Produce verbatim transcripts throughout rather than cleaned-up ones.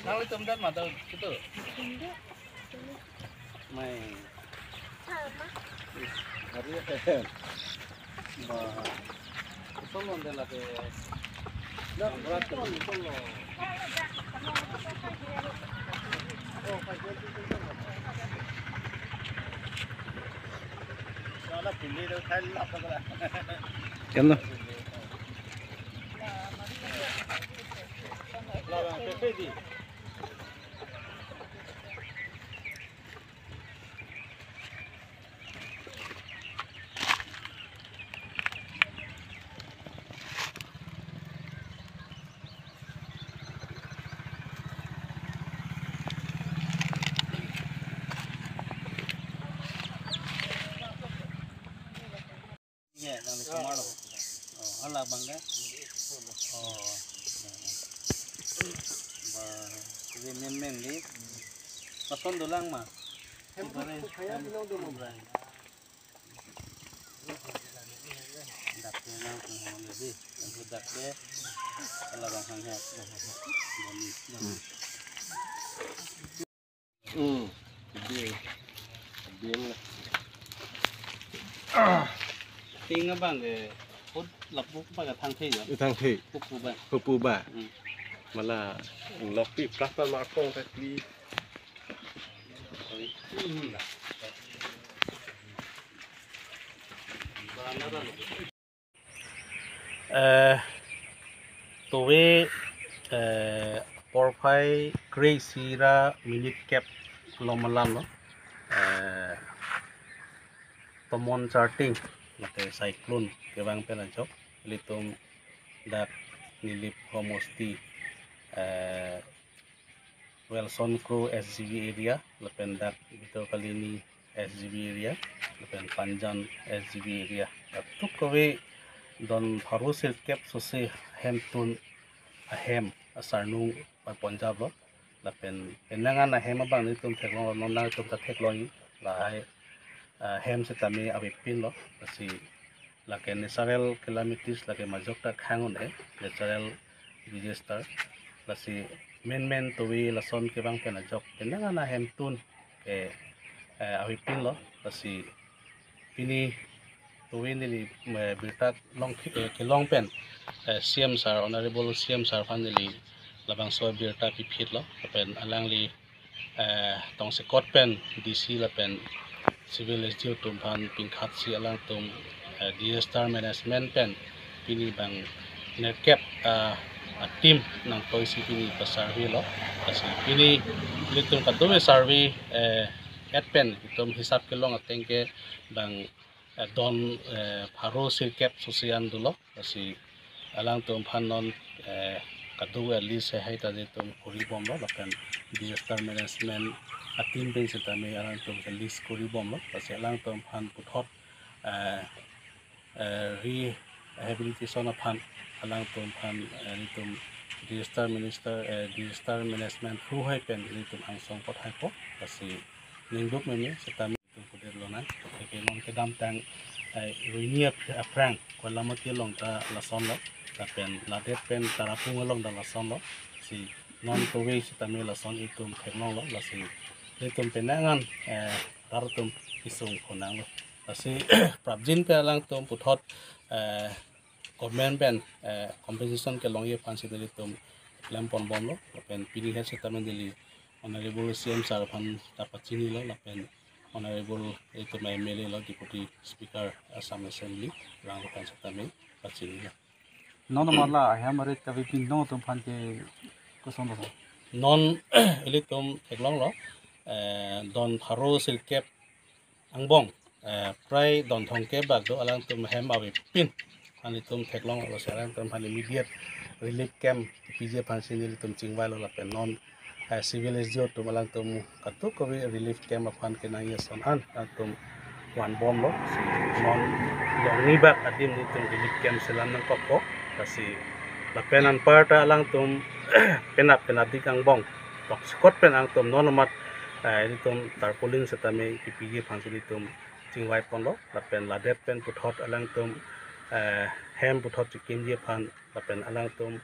Nang itum dan mata itu. Mai. Hari ba. Solo de la ke. Berat solo. Kemno? Ya, nang di kamar lo. Oh, hala bang ke? Oh. Ba, ini men men di. Pason dolang ma. Hem, hem, hem, hem. Dak ke nang penghong lagi. Yang dak ke. Hala bang hang ya. Boni. Hmm. Dia. Dia lah. Ting abang ke, hut lapuk abang ke thangthe ya? Thangthe. Pupu ba. Pupu ba. Hmm. Mala lokpi plaster markong tadi. Hmm. Eh, tuve, eh, porphai kre-isi ra minute kep along malam lo. Eh, tomon charting, mate cyclone kevang pen ajok, ilitum dak Nilip homosti, eh, Wilson Kro S G B area, lapen dak Bhitor Kalini S G B area, lapen Panjan S G B area. Latuk kave don pharo sirkep sose hemtun ahem asarnung pa Punjab lo. Lapen penang an ahem abang nelitum theklong, non nangtum ta theklong lahai, ah, hem setame avepin lo. Lasi lake natural calamities, lake majok ta khang un-e, natural disaster. Lasi men men tuve lason kevang pen ajok penang an ahemtun ke, eh, avepin lo. Lasi pini tuve neli, eh, birta long, eh, kelong pen, eh, C M sir, Honorable C M sir aphan neli labangso birta piphit lo, lapen alangli eh, tongsekot pen D C lapen Civil S D O atum aphan pingkhat si alangtum, eh, disaster management pen pini bang nerkep, eh, a-team nangtoi si pini pasarve lo. Lasi pini nelitum kadokave survey, eh, et pen itum hisap kelong ateng ke bang, eh, don, eh, pharo sirkep sose an dolo. Lasi alangtum aphan non, eh, kadokave a-list hai ta nelitum kori bomlo, lapen disaster management a-team pen setame alangtum ke list kori bomlo. Lasi alangtum aphan puthot, eh, eh, rehabilitation aphan alangtum aphan, eh, nelitum disaster minister, eh, disaster management through hai pen nelitum angsong apot haipo. Lasi ningduk meme setame itum pudet lonang. Lake non kedamtang, eh, Roini apr-, aphrang Koilamati along ta lason lo, lapen ladet pen Tarapung along ta lason lo. Si non tuve setame lason itum theklong lo, lasi itum penang an, eh, tar atum isung khonang lo. Lasi prapjin pen alangtum puthot, eh, government pen, eh, compensation kelongji aphan si nelitum klem pon bomlo. Lapen pini het setame neli Honorable C M sir aphan ta pachinilo, lapen Honorable itum M L A lo, Deputy Speaker Assam Assembly, alangli aphan setame pachinilo. Non mala ahem arit kavepin nangtum aphan ke koson lo? Non ilitum theklong lo, eh, don pharo sirkep angbong, eh, prai don thomkep bak do alangtum hem avepin. Aphan itum theklong lo, si alangtum aphan immediate relief camp piji aphan si nelitum chingvai lo, lapen non, eh, Civil S D O atum alangtum kadokave relief camp aphan kenangji ason an alangtum van bomlo. Si non longni bak adim nelitum relief camp selam nangkokpo. Lasi lapen anparta alangtum penap penap dik angbong toksekot pen alangtum non amat, eh, nelitum tarpaulin setame kepiji aphan si nelitum chingvai ponlo, lapen ladet pen puthot alangtum, eh, hem puthot chikimji aphan, lapen alangtum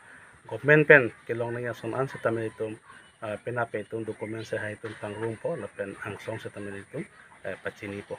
government pen kelong nangji ason an setame nelitum ah, penap itum document sehai itum pangrumpo lapen angsong setame itum, eh, pachinipo.